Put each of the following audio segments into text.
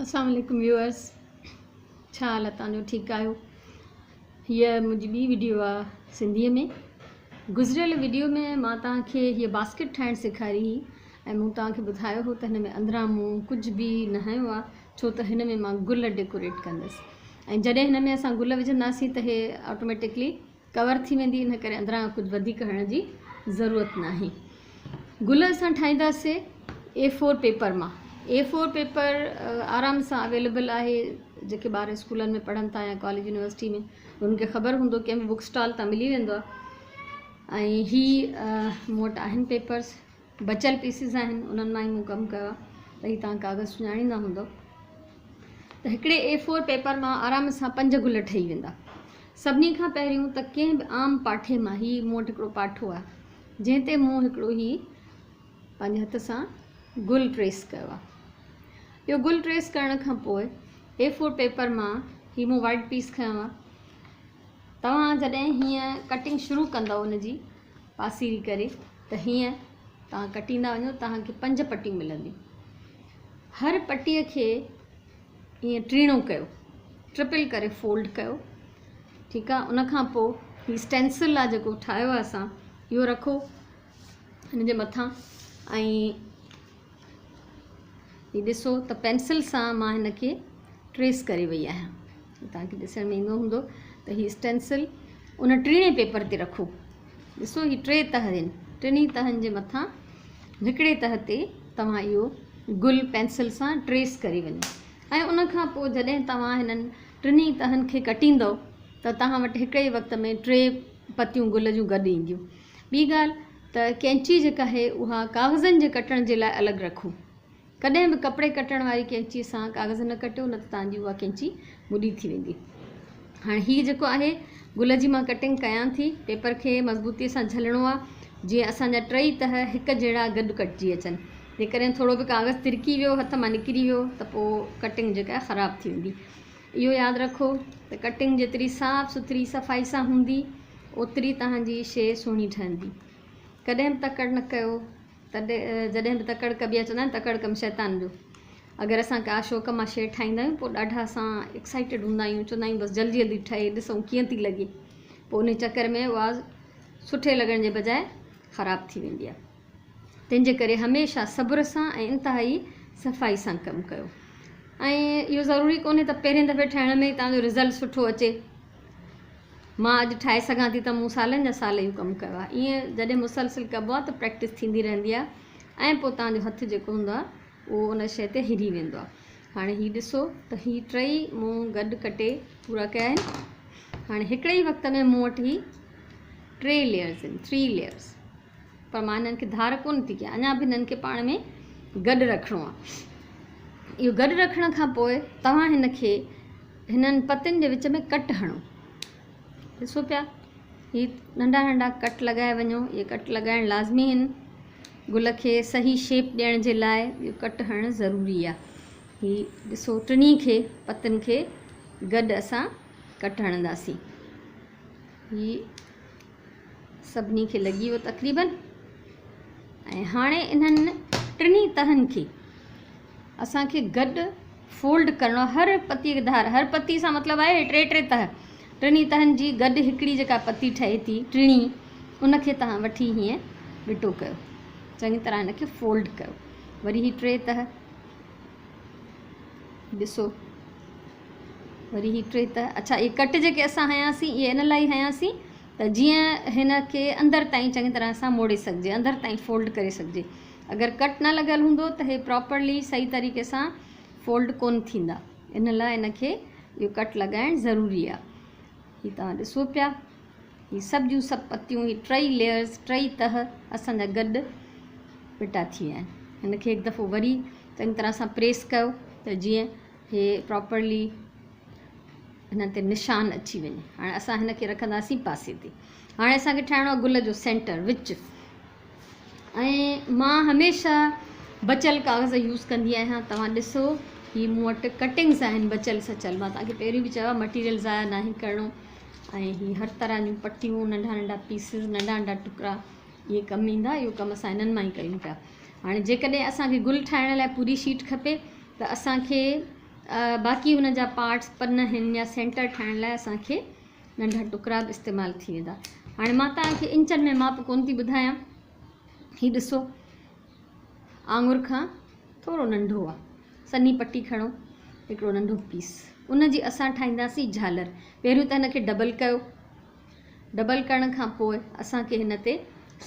اسلام عليڪم ويوئرس ڇا حال آ توهان جو ٺيڪ آهيو هيء منهنجي ٻي وڊيو آ سنڌيء ۾ گذريل وڊيو ۾ مان توهان کي هيء باسڪيٽ ٺاهڻ سيکاري هئي ۽ مون توهان کي ٻڌايو هو ته هن ۾ اندران مون ڪجهه به نه هنيو آ ڇو ته هن ۾ مان گل ڊيڪوريٽ ڪندس ۽ جڏهن هن ۾ اسان گل وجهنداسين ته هي آٽوميٽڪلي ڪور ٿي ويندي ان ڪري اندران ڪجهه وڌيڪ هڻڻ جي ضرورت ناهي. گل اسان ٺاهينداسي اي فور پيپر مان. اي فور پيپر آرام سان اويليبل آهي جيڪي ٻار اسڪولن ۾ پڙهن ٿا يا ڪاليج يونيورسٽي ۾ انهن کي خبر هوندو ڪنهن به بڪ اسٽال تان ملي ويندو آهي ۽ هي مون وٽ آهن پيپرس بچيل پيسز آهن انهن مان ئي مون ڪم ڪيو آهي ته هي توهان ڪاغذ سڃاڻيندا هوندو ته هڪڙي اي فور پيپر مان آرام سان پنج گل ٺهي ويندا. سڀني کان پهريون ته ڪنهن به عام پاٺي مان هي مون وٽ هڪڙو پاٺو آهي جنهن تي مون هڪڙو هي پنهنجي هٿ سان گل ٽريس ڪيو آهي. اهو گل ٽريس ڪرڻ کان پوء اي فور پيپر مان هي مون وائيٽ پيس کنيو آهي. توهان جڏهن هيئن ڪٽنگ شروع ڪندؤ ان جي پاسيري ڪري ته هيئن توهان ڪٽيندا وڃو توهان کي پنج پٽيون ملنديون. هر پٽيء کي ائين ٽيڻو ڪيو ٽرپل ڪري فولڊ ڪيو ٺيڪ آ ان کان پوء هي اسٽينسل آ جيڪو ٺاهيو آ اسان اهو رکو هن جي مٿان ۽ هي ڏسو ته پينسل سان مان هن کي ٽريس ڪري وئي آهيان توهان کي ڏسڻ ۾ ايندو هوندو ته هي اسٽينسل ان ٽيڻي پيپر تي رکو ڏسو هي ٽي تهه آهن ٽنهي تهن جي مٿان هڪڙي تهه تي توهان اهو گل پينسل سان ٽريس ڪري وڃو ۽ ان کان پوء جڏهن توهان هنن ٽنهي تهن کي ڪٽيندؤ ته توهان وٽ هڪ ئي وقت ۾ ٽي پتيون گل جون گڏ اينديون. ٻي ڳالهه ته ڪينچي جيڪا آهي اها ڪاغذن جي ڪٽڻ جي لاء الڳ رکو. ڪڏهن به ڪپڙي ڪٽڻ واري ڪينچي سان ڪاغذ نه ڪٽيو نه ته توهان جي اها ڪينچي مڏي ٿي ويندي. هاڻي هي جيڪو آهي گل جي مان ڪٽنگ ڪيان ٿي پيپر کي مضبوطي سان جهلڻو آهي جيئن اسان جا ٽئي تهه هڪ جهڙا گڏ ڪٽجي اچن. جيڪڏهن ٿورو به ڪاغذ ترڪي ويو هٿ مان نڪري ويو ته پوء ڪٽنگ جيڪا آهي خراب ٿي ويندي. اهو ياد رکو ته ڪٽنگ جيتري صاف سٿري صفائي سان هوندي اوتري توهان جي شيء سهڻي ٺهندي. ڪڏهن به تڪڙ نه ڪيو. تڏهن جڏهن به تڪڙ ڪبي آهي چوندا آهن تڪڙ ڪم شيطان جو اگر اسان ڪا شوق مان شيء ٺاهيندا آهيون پوء ڏاڍا اسان ايڪسائيٽيڊ هوندا آهيون چوندا آهيون بس جلدي جلدي ٺهي ڏسون ڪيئن ٿي لڳي پوء ان چڪر ۾ اها سٺي لڳڻ جي بجاء خراب ٿي ويندي آهي تنهن جي ڪري هميشه صبر سان ۽ انتهائي صفائي سان ڪم ڪيو ۽ اهو ضروري ڪونهي ته پهرين دفعي ٺاهڻ ۾ ئي توهان جو رزلٽ سٺو اچي مان اڄ ٺاهي سگهان ٿي ته مون سالن جا سال اهو ڪم ڪيو آهي. ائين جڏهن مسلسل ڪبو آهي ته پريڪٽس ٿيندي رهندي آهي ۽ پوء توهان جو هٿ جيڪو هوندو آهي اهو ان شيء تي هري ويندو آهي. هاڻي هي ڏسو ته هي ٽئي مون گڏ ڪٽي پورا ڪيا آهن. هاڻي هڪڙي ئي وقت ۾ مون وٽ هي ٽي ليئرز آهن، ٿري ليئرز، پر مان هنن کي ڌار ڪونه ٿي ڪيان، اڃا به هنن کي پاڻ ۾ گڏ رکڻو آهي. اهو گڏ رکڻ کان پوء توهان هن کي هنن پتين جي وچ ۾ ڪٽ هڻو. ڏسو پيا هي ننڍا ننڍا ڪٽ لڳائي وڃو. اهي ڪٽ لڳائڻ لازمي آهن. گل کي صحيح شيپ ڏيڻ جي لاء اهو ڪٽ هڻڻ ضروري آهي. هي ڏسو ٽنهي کي پتين کي گڏ اسان ڪٽ هڻنداسين. هي سڀني کي لڳي ويو تقريبن ۽ هاڻي انهن ٽنهي تهن کي اسان کي گڏ فولڊ ڪرڻو هر پتي کي ڌار هر پتي سان مطلب آهي ٽي ٽي تهه ٽنهي تهن جي گڏ هڪڙي جيڪا پتي ٺهي ٿي ٽڻي ان کي توهان وٺي هيئن ٻٽو ڪيو چڱي طرح هن کي فولڊ ڪيو وري هي ٽي تهه ڏسو وري هي ٽي تهه اڇا اهي ڪٽ جيڪي اسان هنياسين اهي ان لاء هنياسين ته جيئن هن کي اندر تائين چڱي طرح سان موڙي سگهجي اندر تائين فولڊ ڪري سگهجي اگر ڪٽ نه لڳل هوندو ته هي پراپرلي صحيح طريقي سان فولڊ ڪون ٿيندا ان لاء ان کي اهو ڪٽ لڳائڻ ضروري آهي هي توهان ڏسو پيا هي سڀ جون سڀ پتيون هي ٽئي ليئرز ٽئي تهه اسان جا گڏ ٻٽا ٿي ويا آهن هن کي هڪ دفعو وري چڱي طرح سان پريس ڪيو ته جيئن هي پراپرلي هن تي نشان اچي وڃي هاڻي اسان هن کي رکنداسين پاسي تي هاڻي اسان کي ٺاهڻو آهي گل جو سينٽر وچ ۽ مان هميشه بچيل ڪاغذ يوز ڪندي آهيان توهان ڏسو هي مون وٽ ڪٽنگس آهن بچيل سچل مان توهان کي پهريون به چيو آهي مٽيريل ضايع ناهي ڪرڻو ۽ هي هر طرح جون پٽيون ننڍا ننڍا پيسز ننڍا ننڍا ٽڪرا اهي ڪم ايندا اهو ڪم اسان انهن مان ئي ڪيون پيا هاڻي جيڪڏهن اسان کي گل ٺاهڻ لاء پوري شيٽ کپي ته اسان کي باقي هن جا پارٽس پن هن يا سينٽر ٺاهڻ لاء اسان کي ننڍا ٽڪرا به استعمال ٿي ويندا. هاڻي مان توهان کي انچن ۾ ماپ ڪونه ٿي ٻڌايان. هي ڏسو آڱر کان ٿورو ننڍو آ. سنهي پٽي کڻو هڪڙو ننڍو پيس، ان جي اسان ٺاهينداسين جهالر. پهريون ته هن کي ڊبل ڪيو. ڊبل ڪرڻ کان پوء اسان کي هن تي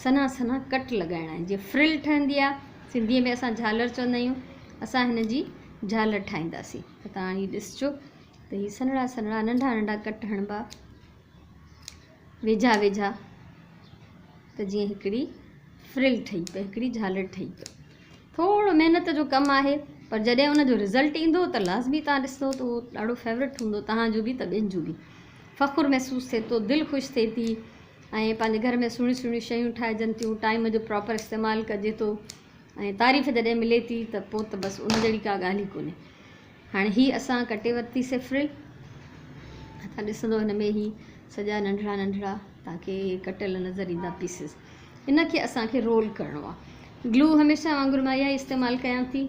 سنها سنها ڪٽ لڳائڻا آهن. جيئن فرل ٺهندي آ، سنڌيء ۾ اسان جهالر چوندا آهيون، اسان هن جي جهالر ٺاهينداسين. ته توهان هي ڏسجو ته هي سنهڙا سنهڙا ننڍا ننڍا ڪٽ هڻبا ويجها ويجها، ته جيئن هڪڙي فرل ٺهي پئي، هڪڙي جهالر ٺهي پئي. ٿورو محنت جو ڪم آهي، پر جڏهن ان جو رزلٽ ايندو ته لازمي توهان ڏسندو ته اهو ڏاڍو فيورٽ هوندو توهان جو به ته ٻين جو به. فخر محسوس ٿئي ٿو، دل خوش ٿئي ٿي ۽ پنهنجي گهر ۾ سهڻيون سهڻيون شيون ٺاهجن ٿيون، ٽائيم جو پراپر استعمال ڪجي ٿو ۽ تعريف جڏهن ملي ٿي ته پوء ته بس ان جهڙي ڪا ڳالهه ئي ڪونهي. هاڻي هي اسان ڪٽي ورتي سي فرل، توهان ڏسندو هن ۾ هي سڄا ننڍڙا ننڍڙا توهان کي ڪٽيل نظر ايندا پيسز. ان کي اسان کي رول ڪرڻو آهي. گلو هميشه وانگر مان اها ئي استعمال ڪيان ٿي.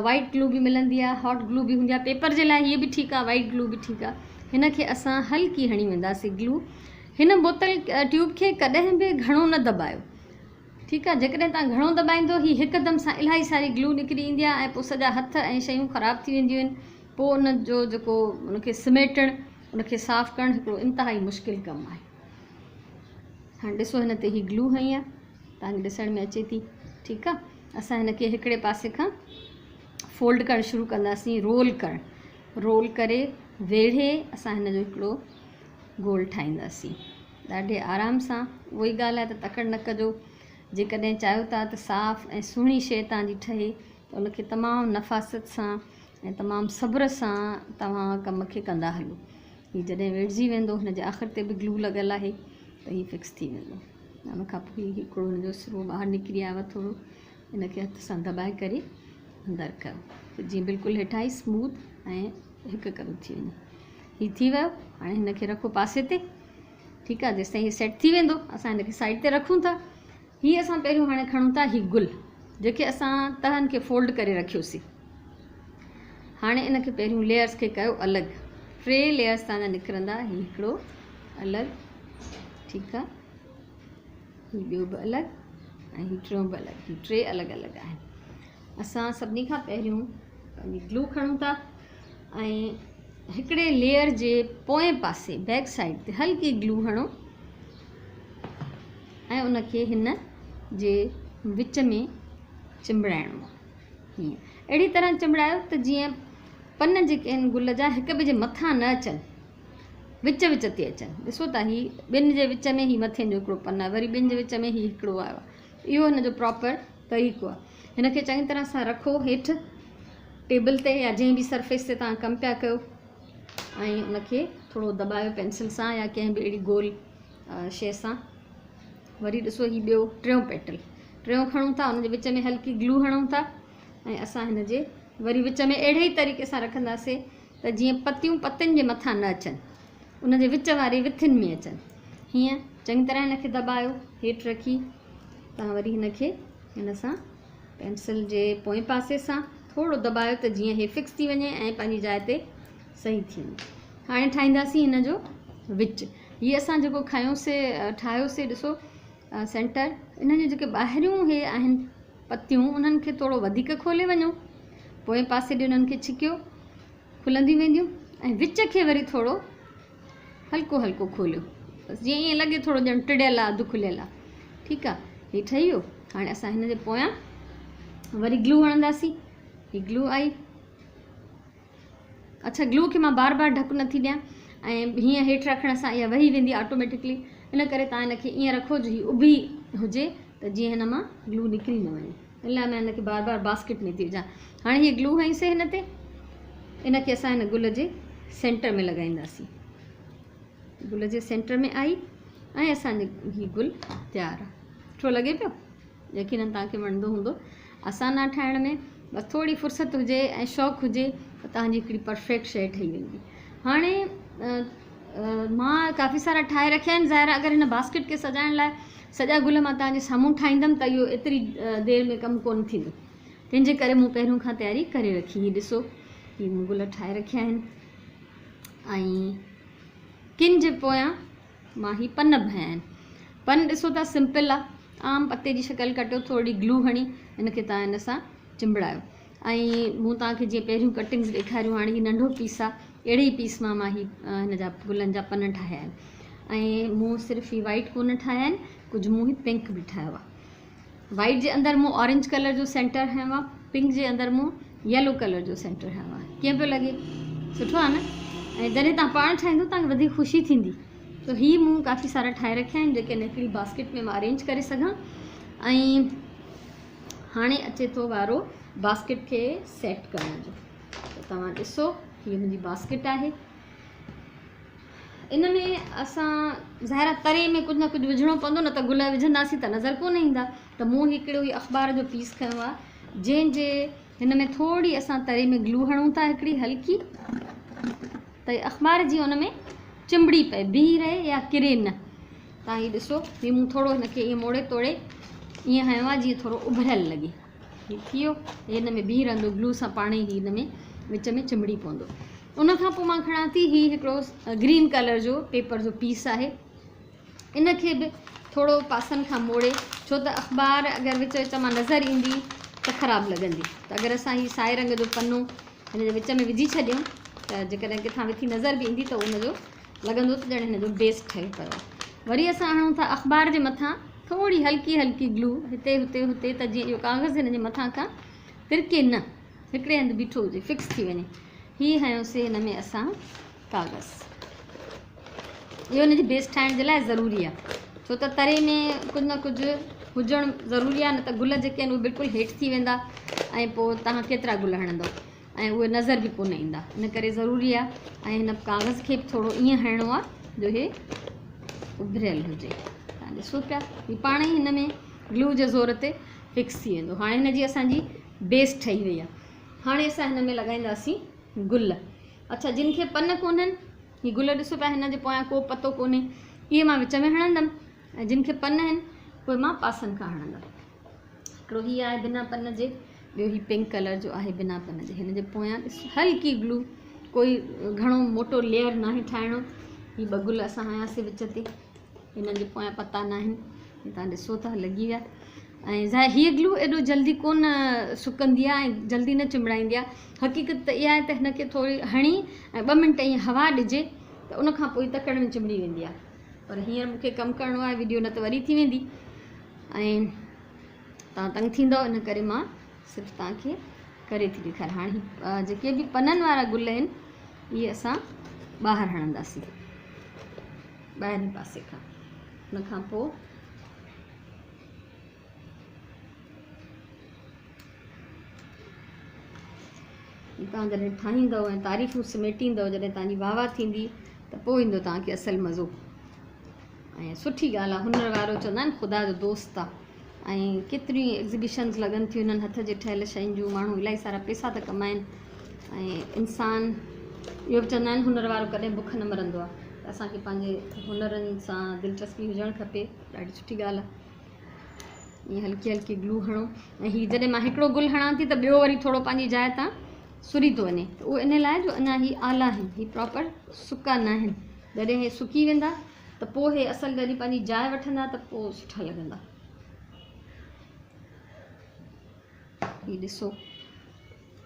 وائٽ گلو به ملندي آهي، هاٽ گلو به هوندي آهي. پيپر جي لاء هيء به ٺيڪ آهي، وائٽ گلو به ٺيڪ آهي. هن کي اسان هلڪي هڻي وينداسين گلو. هن بوتل ٽيوب کي ڪڏهن به گهڻو نه دٻايو، ٺيڪ آهي. جيڪڏهن توهان گهڻو دٻائيندو هي هڪدم سان الاهي ساري گلو نڪري ايندي آهي ۽ پوء سڄا هٿ ۽ شيون خراب ٿي وينديون آهن. پوء ان جو جيڪو ان کي سميٽڻ، ان کي صاف ڪرڻ هڪڙو انتهائي مشڪل ڪم آهي. هاڻي ڏسو هن تي هي گلو هنئي آهي، توهان کي ڏسڻ ۾ اچي ٿي، ٺيڪ آهي. اسان هن کي هڪڙي پاسي کان فولڊ ڪرڻ شروع ڪنداسين، رول ڪرڻ. رول ڪري ويڙهي اسان هن جو هڪڙو گول ٺاهينداسين ڏاڍي آرام سان. اها ئي ڳالهه آهي ته تڪڙ نه ڪجو. جيڪڏهن چاهيو ٿا ته صاف ۽ سهڻي شيء توهان جي ٺهي ته ان کي تمام نفاست سان ۽ تمام صبر سان توهان ڪم کي ڪندا هلو. هي جڏهن ويڙهجي ويندو، هن جي آخر تي به گلو لڳل آهي ته هي فڪس ٿي ويندو. ان کان پوء هي هڪڙو هن جو سرو ٻاهر نڪري آيو آهي ٿورو، ان کي هٿ سان دٻائي ڪري اندر ڪيو ته جيئن بلڪل هيٺان ئي سموٿ ۽ هڪ ڪرو ٿي وڃي. هي ٿي ويو. هاڻي هن کي رکو پاسي تي، ٺيڪ آهي. جيستائين هي سيٽ ٿي ويندو اسان هن کي سائيڊ تي رکون ٿا. هي اسان پهريون هاڻي کڻون ٿا هي گل جيڪي اسان تهن کي فولڊ ڪري رکيوسي. هاڻي ان کي پهريون ليئرس کي ڪيو الڳ. ٽي ليئرس تان جا نڪرندا، هي هڪڙو الڳ، ٺيڪ آ، هي ٻيو به الڳ ۽ هي ٽيون به الڳ. هي ٽي الڳ الڳ آهن. اسان سڀني کان پهريون پنهنجي گلو کڻون ٿا ۽ هڪڙي ليئر جي پوئين پاسي بيڪ سائيڊ تي هلڪي گلو هڻو ۽ ان کي هن جي وچ ۾ چنبڙائڻو آهي. هيئن اهڙي طرح چنبڙايو ته جيئن پن جيڪي آهن گل جا هڪ ٻئي جي مٿان نه اچن، وچ وچ تي اچن. ڏسو ٿا هي ٻن جي وچ ۾ هي مٿين جو هڪڙو پن آهي، وري ٻن جي وچ ۾ هي هڪڙو آيو آهي. اهو هن جو پراپر طريقو آهي. هن کي چڱي طرح سان رکو هيٺ ٽيبل تي يا جنهن به سرفيس تي توهان ڪم پيا ڪيو ۽ ان کي ٿورو دٻايو پينسل سان يا ڪنهن به اهڙي گول شيء سان. وري ڏسو هي ٻيو ٽيون پيٽل، ٽيون کڻون ٿا، ان جي وچ ۾ هلڪي گلو هڻون ٿا ۽ اسان هن جي وري وچ ۾ اهڙي ئي طريقي سان رکنداسين ته جيئن پتيون پتين جي مٿان نه اچن، ان جي وچ واري وٿين ۾ اچن. هيئن چڱي طرح هن کي دٻايو هيٺ رکي توهان وري هن کي هن سان پينسل جي پوئين پاسي سان ٿورو دٻايو ته جيئن هي فڪس ٿي وڃي ۽ پنهنجي جاء تي صحيح ٿي وڃي. هاڻي ٺاهينداسين هن جو وچ. هي اسان جيڪو کنيوسي ٺاهيوسي ڏسو سينٽر، انهن جون جيڪي ٻاهريون هي آهن پتيون انهن کي ٿورو وڌيڪ کولي وڃو، پوئين پاسي ڏي انهن کي ڇڪيو، کلنديون وينديون ۽ وچ کي وري ٿورو هلڪو هلڪو کوليو، بس جيئن ائين لڳي ٿورو ڄڻ ٽڙيل آهي، اڌ کليل آهي، ٺيڪ آهي. هي ٺهي ويو. هاڻي اسان هن جي پويان وري گلو هڻنداسين. هي گلو آئي. اڇا گلو کي مان بار بار ڍڪ نٿي ڏيان ۽ هيئن هيٺ رکڻ سان اها وهي ويندي آٽوميٽڪلي، ان ڪري توهان هن کي ائين رکو جو هي اڀي هجي ته جيئن هن مان گلو نڪري نه وڃي. ان لاء مان هن کي بار بار باسڪيٽ ۾ ٿي وجهان. هاڻي هيء گلو هنئيسي هن تي، ان کي اسان هن گل جي سينٽر ۾ لڳائينداسين. گل جي سينٽر ۾ آئي ۽ اسان جي هي گل تيار آهي. سٺو لڳي پيو، يقينن توهان کي وڻندو هوندو. آسان آهي ٺاهڻ ۾، بس ٿوري فرصت هجي ۽ شوق هجي ته توهان جي هڪڙي پرفيڪٽ شيء ٺهي ويندي. هاڻي مان ڪافي سارا ٺاهي رکيا آهن. ظاهر آهي اگر هن باسڪيٽ کي سجائڻ لاء سڄا گل مان توهان جي سامهون ٺاهيندم ته اهو ايتري دير ۾ ڪم ڪونه ٿيندو، تنهن جي ڪري مون پهريون کان تياري ڪري رکي. هي ڏسو هي مون گل ٺاهي رکيا آهن ۽ ڪن جي پويان مان هي پن به هنيا آهن. پن ڏسو ٿا سمپل آ، عام پتي جي شڪل ڪٽيو ٿورڙي گلو هڻي ان کي توهان ان سان چنبڙايو ۽ مون توهان کي جيئن پهريون ڪٽنگز ڏيکاريون هاڻي هي ننڍو پيس آ، اهڙي ئي پيس مان مان هي هن جا گلن جا پن ٺاهيا آهن ۽ مون صرف هي وائيٽ ڪونه ٺاهيا آهن ڪجهه مون هي پنڪ به ٺاهيو آ. وائيٽ جي اندر مون اورينج ڪلر جو سينٽر هنيو آ، پنڪ جي اندر مون يلو ڪلر جو سينٽر هنيو آ. ڪيئن پيو لڳي؟ سٺو آ نه؟ ۽ جڏهن توهان پاڻ ٺاهيندو توهان کي وڌيڪ خوشي ٿيندي. ته هي مون ڪافي سارا ٺاهي رکيا آهن جيڪي هن هڪڙي باسڪيٽ ۾ مان ارينج ڪري سگهان ۽ هاڻي اچي ٿو وارو باسڪيٽ کي سيٽ ڪرڻ جو. ته توهان ڏسو هي منهنجي باسڪيٽ آهي. ان ۾ اسان ظاهر آهي تري ۾ ڪجهه نه ڪجهه وجهڻو پوندو نه ته گل وجهنداسين ته نظر ڪونه ايندا ته مون هڪڙو هي اخبار جو پيس کنيو آهي جنهن جي هن ۾ ٿوري اسان تري ۾ گلو هڻون ٿا هڪڙي هلڪي ته اخبار جي ان ۾ چنبڙي پئي بيهي رهي يا ڪري نه. تان هي ڏسو هي مون ٿورو هن کي ائين موڙي توڙي ائين هنيو آهي جيئن ٿورو اڀريل لڳي. هي ٿي ويو هي هن ۾ بيهي رهندو گلو سان پاڻ ئي هي هن ۾ وچ ۾ چنبڙي پوندو. ان کان پوء مان کڻان ٿي هي هڪڙو گرين ڪلر جو پيپر جو پيس آهي ان کي به ٿورو پاسن کان موڙي ڇو ته اخبار اگر وچ وچ مان نظر ايندي ته خراب لڳندي ته اگر اسان هي سائي رنگ جو پنو هن جي وچ ۾ وجهي ڇڏيون ته جيڪڏهن ڪٿان وٿي نظر به ايندي ته ان جو لڳندو ته ڄڻ هن جو بيس ٺهيو پيو آهي. وري اسان هڻون ٿا اخبار جي مٿان ٿوري هلڪي هلڪي گلو هتي هتي هتي ته جيئن اهو ڪاغذ هن جي مٿان کان ترڪي نه هڪڙي هنڌ بيٺو هجي فڪس ٿي وڃي. هي هنيوسي هن ۾ اسان ڪاغذ. اهو هن جي بيس ٺاهڻ جي لاء ضروري آهي ڇو ته تري ۾ ڪجهه نه ڪجهه هجڻ ضروري آهي نه ته گل جيڪي آهن اهي بلڪل هيٺ ٿي ويندا ۽ پوء توهان ڪيترا گل هڻندو ۽ اهي نظر به ڪونه ايندا ان ڪري ضروري آهي ۽ هن ڪاغذ کي به ٿورو ائين هڻڻو آهي جو هي اڀريل هجي. توهان ڏسو پيا هي پاڻ ئي هن ۾ گلو جي زور تي فڪس ٿي ويندو. هاڻي هن جي اسان جي بيس ٺهي وئي آهي. هاڻي اسان هن ۾ لڳائينداسين گل. اڇا جن کي پن ڪونهن هي گل ڏسو پيا هن جي پويان ڪو پتو ڪونهي اهي مان وچ ۾ هڻندم ۽ جن کي پن آهن اهي مان پاسن کان هڻندم. هڪڙو هي آهي بنا پن جي ٻيو هي پنڪ ڪلر جو آهي بنا پن جي. هن جي پويان ڏس هلڪي گلو ڪوئي گهڻو موٽو ليئر ناهي ٺاهڻو. هي ٻه گل اسان هنياسي وچ تي هنن جي پويان پتا ناهن. هي تان ڏسو ٿا لڳي ويا ۽ ظاهر هيء گلو ايڏو جلدي ڪونه سڪندي آهي ۽ جلدي نه چنبڙائيندي آهي. حقيقت ته اها آهي ته هن کي ٿوري هڻي ۽ ٻه منٽ ائين هوا ڏجي ته ان کان پوء تڪڙ ۾ چنبڙي ويندي آهي. پر هينئر مون کي ڪم ڪرڻو آهي وڊيو نه ته وڏي ٿي ويندي ۽ توهان تنگ ٿيندؤ ان ڪري مان صرف توهان کي ڪري ٿي ڏيکاريان. هاڻي هي جيڪي به پنن وارا گل آهن اهي اسان ٻاهر هڻنداسين ٻاهرين پاسي کان. ان کان پوء توهان جڏهن ٺاهيندؤ ۽ تعريفون سميٽيندؤ جڏهن توهان جي واهه واهه ٿيندي ته پوء ايندو توهان کي اصل مزو ۽ سٺي ڳالهه آهي هنر وارو چوندا آهن خدا جو دوست آهي ۽ ڪيتريون ئي ايگزيبيشنز لڳن ٿيون انهن هٿ جي ٺهيل شين جون ماڻهو الاهي سارا پئسا ٿا ڪمائن ۽ انسان اهو به چوندا آهن هنر وارو ڪڏهن بک نه مرندو آهي ته اسانکي پنهنجي هنرن سان دلچسپي هجڻ کپي ڏاڍي سٺي ڳالهه آهي ائين هلڪي هلڪي گلو هڻو ۽ هي جڏهن مان هڪڙو گل هڻان ٿي ته ٻيو وري ٿورو پنهنجي جاء تان سري ٿو وڃي ته اهو ان لاء جو اڃا هي آلا آهن هي پراپر سڪا نه آهن جڏهن هي سڪي ويندا ته پوء هي اصل جڏهن پنهنجي جاء وٺندا ته پوء سٺا لڳندا. هي ڏسو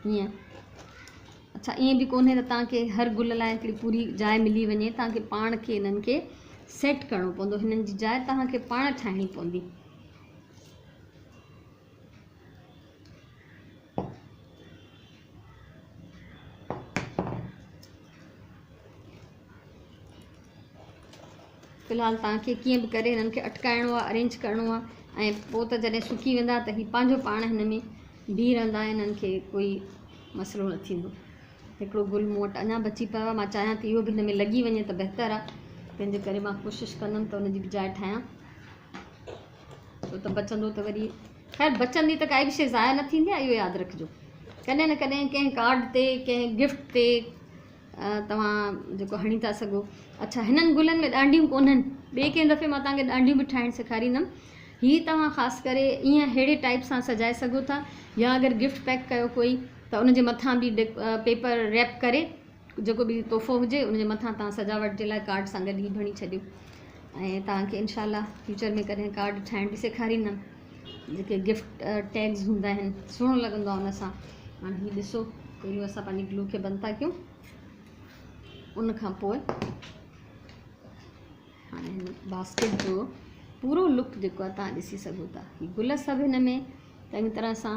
هيئن اڇا ائين به ڪونهي ته توهان کي هر گل لاء هڪڙي پوري جاء ملي وڃي توهان کي پاڻ کي انهن کي سيٽ ڪرڻو پوندو هنن جي جاء توهان کي پاڻ ٺاهڻي پوندي. في الحال توهان کي ڪيئن به ڪري هنن کي اٽڪائڻو آهي ارينج ڪرڻو آهي ۽ پوء ته جڏهن سڪي ويندا ته هي پنهنجو پاڻ هن ۾ بيهي رهندا هنن کي ڪوئي مسئلو نه ٿيندو. هڪڙو گل مون وٽ اڃا بچي پيو آهي مان چاهيان ٿي اهو به هن ۾ لڳي وڃي ته بهتر آهي تنهن جي ڪري مان ڪوشش ڪندم ته ان جي به جاء ٺاهيان ڇو ته بچندو ته وري خير بچندي ته ڪائي به شيء ضايع نه ٿيندي آهي اهو ياد رکجو ڪڏهن نه ڪڏهن ڪنهن ڪارڊ تي ڪنهن گفٽ تي توهان جيڪو هڻي ٿا سگهو. اڇا هنن گلن ۾ ڏانڊيون ڪونهن. ٻئي ڪنهن دفعي مان توهان کي ڏانڊيون به ٺاهڻ سيکاريندم. هي توهان خاص ڪري ائين ههڙي ٽائيپ سان سجائي سگهو ٿا يا اگر گفٽ پيڪ ڪيو ڪوئي ته ان جي مٿان به پيپر ريپ ڪري جيڪو به تحفو هجي ان جي مٿان توهان سجاوٽ جي لاء ڪارڊ سان گڏ هي ڀڻي ڇڏيو ۽ توهان کي انشاء الله فيوچر ۾ ڪڏهن ڪارڊ ٺاهڻ به سيکاريندم جيڪي گفٽ ٽيگز هوندا آهن سهڻو لڳندو آهي ان سان هاڻي هي ڏسو پهريون اسان پنهنجي گلو کي بند ٿا ڪيون ان کان پوء هاڻي هن باسڪيٽ جو پورو لڪ جيڪو آهي توهان ڏسي سگهو ٿا هي گل سڀ هن ۾ چڱي طرح سان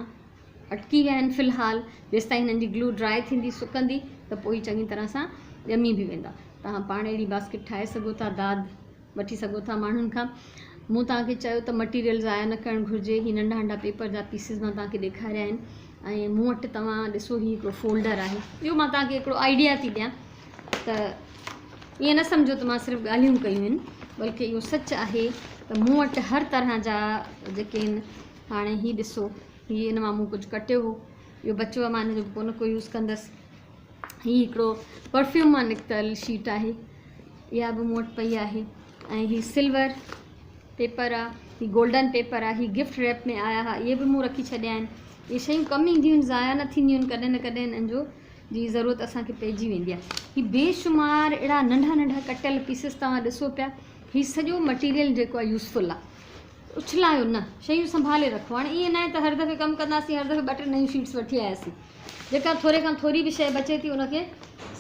اٽڪي ويا آهن في الحال جيستائين هنن جي گلو ڊرائي ٿيندي سڪندي ته پوء هي چڱي طرح سان ڄمي به ويندا توهان پاڻ اهڙي باسڪيٽ ٺاهي سگهو ٿا داد وٺي سگهو ٿا ماڻهن کان مون توهان کي چيو ته مٽيريل ضايع نه ڪرڻ گهرجي هي ننڍا ننڍا پيپر جا پيسز مان توهان کي ڏيکاريا آهن ۽ مون وٽ توهان ڏسو هي هڪڙو فولڊر آهي اهو مان توهان کي هڪڙو آئيڊيا ٿي ڏيان ته ائين نه سمجهو ته مان صرف ڳالهيون ڪيون آهن بلڪه اهو سچ آهي ته مون وٽ هر طرح جا جيڪي آهن هاڻي هي ڏسو هي ان مان مون ڪجهه ڪٽيو هو اهو بچيو آهي مان ان جو به ڪونه ڪو يوز ڪندس هي هڪڙو پرفيوم مان نڪتل شيٽ آهي اها به مون وٽ پئي آهي ۽ هي سلور پيپر آهي هي گولڊن پيپر آهي هي گفٽ ريپ ۾ آيا هئا اهي به مون رکي ڇڏيا آهن اهي شيون ڪم اينديون آهن ضايع نه ٿينديون آهن ڪڏهن نه ڪڏهن انهن جو جي ضرورت اسان کي پئجي ويندي آهي. هي بيشمار اهڙا ننڍا ننڍا ڪٽيل پيسز توهان ڏسو پيا. هي سڄو مٽيريل جيڪو آهي يوزفل آهي. اڇلايو نه، شيون سنڀالي رکو. هاڻي ائين ناهي ته هر دفعي ڪم ڪنداسين هر دفعي ٻه ٽي نيون شيٽس وٺي آياسين. جيڪا ٿوري کان ٿوري به شيء بچي ٿي ان کي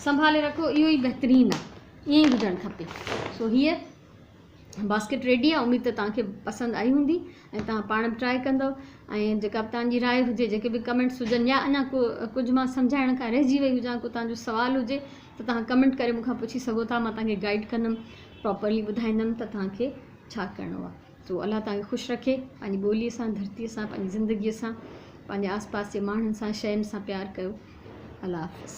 سنڀالي رکو اهو ئي بهترين آهي. ائين ئي هجڻ کپي. سو هيء باسڪيٽ ريڊي آهي اميد ته توهان کي پسند آئي هوندي ۽ توهان پاڻ به ٽرائي ڪندو ۽ جيڪا به توهان جي راء هجي جيڪي به ڪمينٽس هجن يا اڃا ڪو ڪجهه مان سمجهائڻ کان رهجي وئي هجان ڪو توهان جو سوال هجي ته توهان ڪمينٽ ڪري مون کان پڇي سگهو ٿا مان توهان کي گائيڊ ڪندم پراپرلي ٻڌائيندم ته توهان کي ڇا ڪرڻو آهي سو الله توهان کي خوش رکي پنهنجي ٻولي سان ڌرتي سان پنهنجي زندگي سان پنهنجي آس پاس جي ماڻهن سان شين سان پيار ڪيو الله حافظ.